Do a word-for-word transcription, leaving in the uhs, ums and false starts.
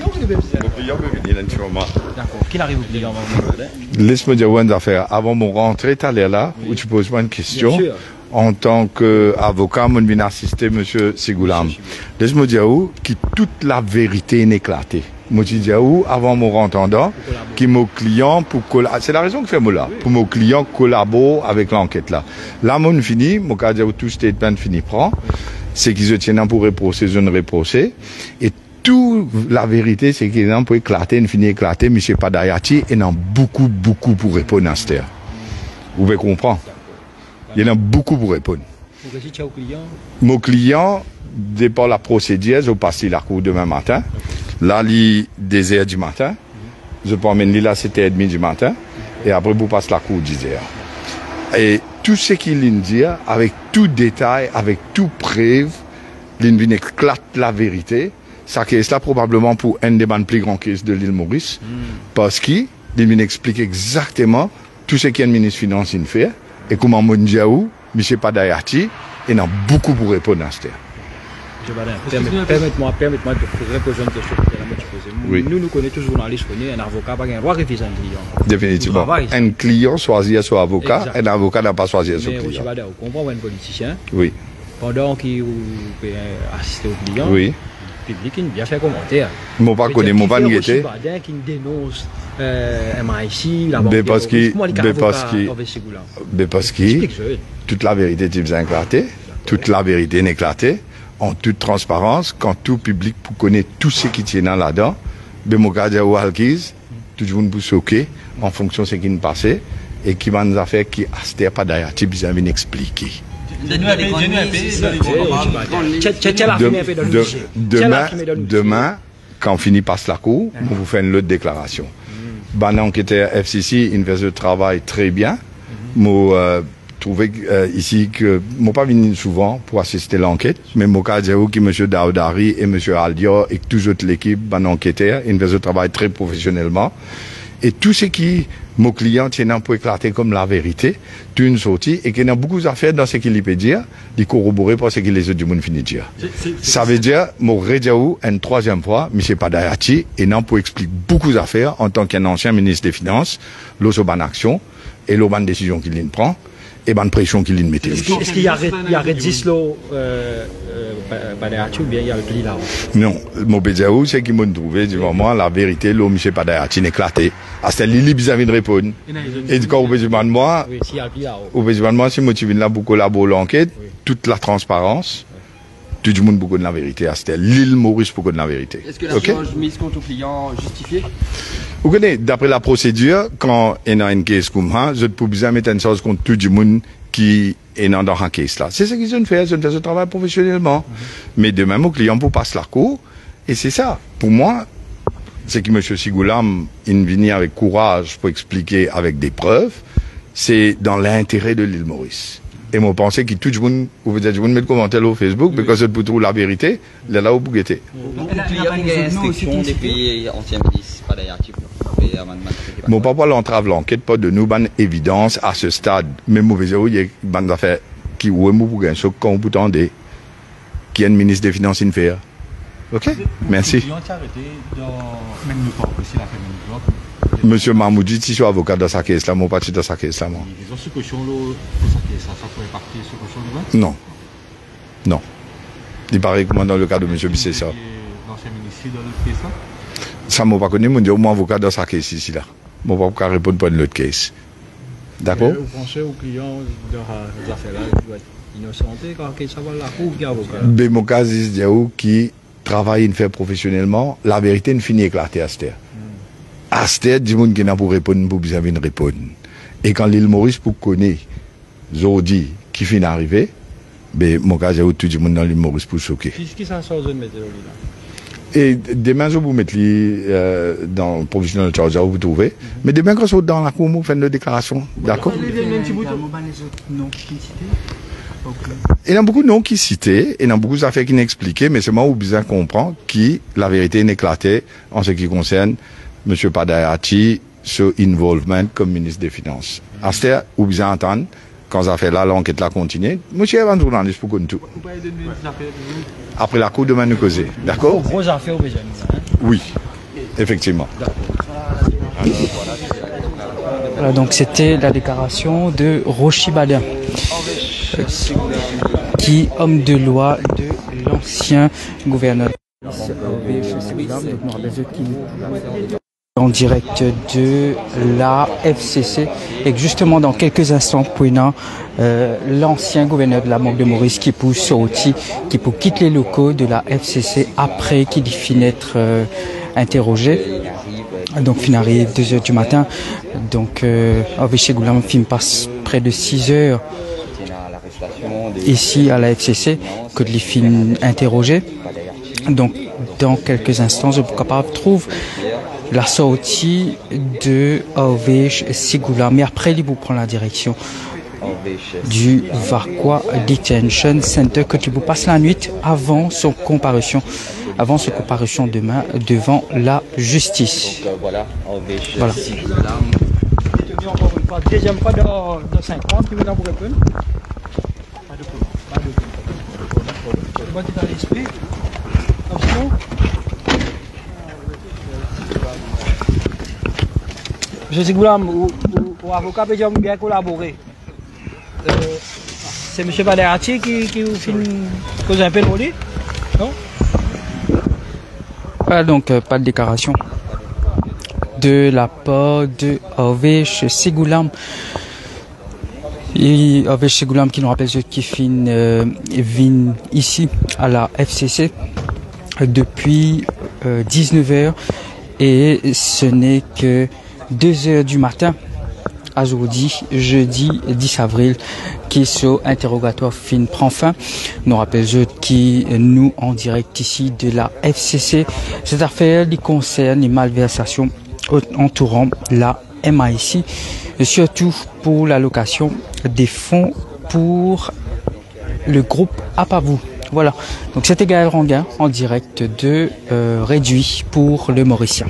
Mo klian pe vini la, enn ti moman. Dakor, ki ariv ou klian, mo klian? Les mo dir ou enn zafer. Avan mo rantre taler la, ou ti poz mwa enn kestion. Bien sir. Antan ki avoka, mo vinn asiste Misie Sigoulam. Misie Sigoulam. Les mo dir ou ki tout laverite inn eklate. Mo ti dir ou, avan mo rant andan, ki mo klian pou kola-, se larizon ki fer mo la, pou mo klian kolabor avek lanket la. La, mo fini, mo kapav dir ou tou statement fini pran, seki zot ti ena pou reprose, zot inn reprose, e tou laverite, seki ena pou eklate, inn fini eklate, Misie Padayati, ena boukou, boukou pou reponn aster. Ou pe konpran? Li ena boukou pou reponn. Ou resi tir ou klian? Mo klian, depar laprosedir, zot pas li lakour demin matin. La, li de zer dimatin. Zot pou amenn li la set er edmi dimatin. E apre pou pas lakour diz er. E tou seki li'nn dir, avek tou detay, avek tou prev, li'nn vinn eklat laverite. Sa kes la probableman pou enn de bann pli gran kes de Lil Moris, parski li'nn vinn explik exakteman tou seki enn minis finans inn fer, e kouma mo'nn dir ou, Misie Padayati ena boukou pou reponn aster. Misie Padayati, permet, permet mwa, permet mwa de poze, poze enn kestion ki la mo ti poze. Wi. Nou, nou kone tou zournalis, kone enn avoka pa gagn drwa refiz enn klian. Definitivman. Travay. Enn klian swazir so avoka, enn avoka napa swazir so klian. Exact. Me Misie Padayati, ou konpran, ou enn politisien. Wi. Pandan ki ou pe asiste ou klian, wi, piblik inn bien fer komanter. Mo pa kone, mo pa'nn gete. Osi Baden ki denons, eh, M I C, labank teroris. Kouma li kapav avoka Anver Sigoulam? Be parski, be parski, explik zot. Tout laverite ti bizin eklate, tout laverite inn eklate, an tout transparans, kan tou piblik pou kone tou seki ti ena ladan, be mo kapav dir ou, Alkiz, tou dimoun pou soke an fonksion seki inn pase, e ki bann zafer ki aster Padayati bizin vinn explike. Donn nou enpe, donn nou enpe, donn nou enpe. Tir, tir, tir lafime enpe dan nou misie. Tir lafime dan nou misie. Demin, demin, kan fini pas lakour, mo pou fer enn lot deklarasion. Bann anketer F C C inn fer zot travay tre bien. Mo, eh, trouve, eh, isi ki mo pa vinn souvan pou asiste lanket, me mo kapav dir ou ki Misie Dawdari e Misie Aldior ek tou zot lekip, bann anketer, inn fer zot travay tre profesionelman. E tou seki mo klian ti ena pou eklate kom laverite, tou inn sorti, e ki ena boukou zafer dan seki li pe dir, li korobore par seki lezot dimoun fini dir. Se, se, se... Savedir, mo redir ou enn trwaziem fwa, Misie Padayati ena pou explik boukou zafer antan ki enn ansien minis de finans, lor so bann aksion e lor bann desizion ki li'nn pran e bann presion ki li'nn mete. Eski, eski li aret, li aret zis lor, eh, eh, Pa-, Padayati oubien li al pli lao? Non, mo pe dir ou seki mo'nn trouve devan mwa, laverite lor Misie Padayati inn eklate. Aster li, li bizin vinn reponn. E kan ou pe dimann mwa, wi, si al pli lao, ou pe dimann mwa si mo ti vinn la pou kolabor lanket, wi, tout latransparans, tou dimoun pou konn laverite aster. Lil Moris pou konn laverite. Eski la sarz miz kont ou klian zistifie? Ou kone, dapre laprosedir, kan ena enn kes koumsa, zot pou bizin met enn sarz kont tou dimoun ki ena dan sa kes la. Se seki zot inn fer, zot inn fer zot travay profesionelman. Me demin, mo klian pou pas lakour, e se sa. Pou mwa, seki Misie Sigoulam inn vini avek kouraz pou explike avek de prev, se dan lintere de Lil Moris. E mo panse ki tou dimoun, ou pe dir dimoun met komanter lor Facebook, wi, because zot pou trouv laverite, lerla ou pou gete. Ou, ou klian ki gagn enspeksion depi ansien minis Padayati pou fer amannman. Mo pa pou al antrav lanket, pa donn ou bann evidans a se stad, me mo pe dir ou, ena bann zafer ki ou mem ou pou gagn sok kan ou pou tande ki enn minis de finans inn fer. Ok? Mersi. Klian ti arete dan Menlo Park osi, lafer Menlo Park. Misie Mahmoudi ti so avoka dan sa kes la, mo pa ti dan sa kes la, mwa. Li, li zot sou kosion lor, lor sa kes la, sa pou inpakte sou kosion li, wi? Non. Non. Li parey kouma dan le ka de Misie Bissessar. Lansien minis dan lot kes la? Sa mo pa kone, mo dir ou mo avoka dan sa kes isi la. Mo pa pou kapav reponn pou enn lot kes. Dakor? Me ou panse ou klian dan sa zafer la, li dwa inosan, kan kes sa va lakour ki avoka? Be mo kapav zis dir ou ki travay inn fer profesionelman, laverite inn fini eklate aster. Hmm. Aster, dimoun ki ena pou reponn, pou bizin vinn reponn. E kan Lil Moris pou kone zordi ki finn arive, be, mo kapav dir ou tou dimoun dan Lil Moris pou soke. Ki, ki sa sarz zot mete lor li la? E demin, zot pou met li, eh, dan professional charge, zot pou trouve. Me demin, kan zot dan lakour, mo fer enn lot deklarasion. Dakor? Ena bann lezot non ki site? Ena boukou non ki site, ena boukou zafer ki inn explike, me selman ou bizin konpran ki laverite inn eklate an se ki konsern Misie Padayati, so involvement kom minis de finans. Aster, ou bizin atann, kan zafer la, lanket la kontinie, mo ti bann zournalis pou konn tou. Ou pa donn nou zafer touzour? Apre lakour, demin nou koze, dakor? Gro, gro zafer ou bizin nou, hein? Wi. Effectivement. Voilà, donc c'était la déclaration de Rochi Badin, euh, qui, homme de loi de l'ancien gouverneur. En direct de la F C C. Et justement, dans quelques instants, pou ena, euh, l'ancien gouverneur de la Banque de Maurice ki pou sorti, ki pou kit les locaux de la F C C après ki li finn etre, euh, interrogé. Donc, finn ariv deux heures du matin. Donc, euh, Hervé Chegoulam finn pas près de six heures ici à la F C C, kot li finn interogé. Donc, dans quelques instants, zot pou kapav trouv la sortie de Hervé Chegoulam. Mais après, li pou pran la direction du Vacoas Detention Center, kot li pou pas lanwit avant son comparution, avant son comparution demain devant la justice. Voilà. Deuxième fois dans, dans cinq mois, qui maintenant vous répond. Msye Chegoulam, ou, ou, ou avoka pe dir ou bien kolabore. Euh, c'est monsieur Bader Ati qui, qui vous fait une cause un peu drôle, non? Voilà, donc, euh, pas de déclaration de la part de Hervé Chegoulam. E Hervé Chegoulam ki nou rapel zot ki finn, euh, vinn isi a la F C C depi, euh, dix-neuf heures, et ce n'est que deux heures du matin azordi, jeudi dix avril, ki so interogatwar finn pran fin. Nou rapel zot ki nou an direk isi de la F C C. Set zafer li konsern malversasion antouran la M I C, surtout pour l'allocation des fonds pour le groupe Apavou. Voilà. Donc c'était Gaël Ranguin en direct de, euh, Réduit pour Le Mauricien.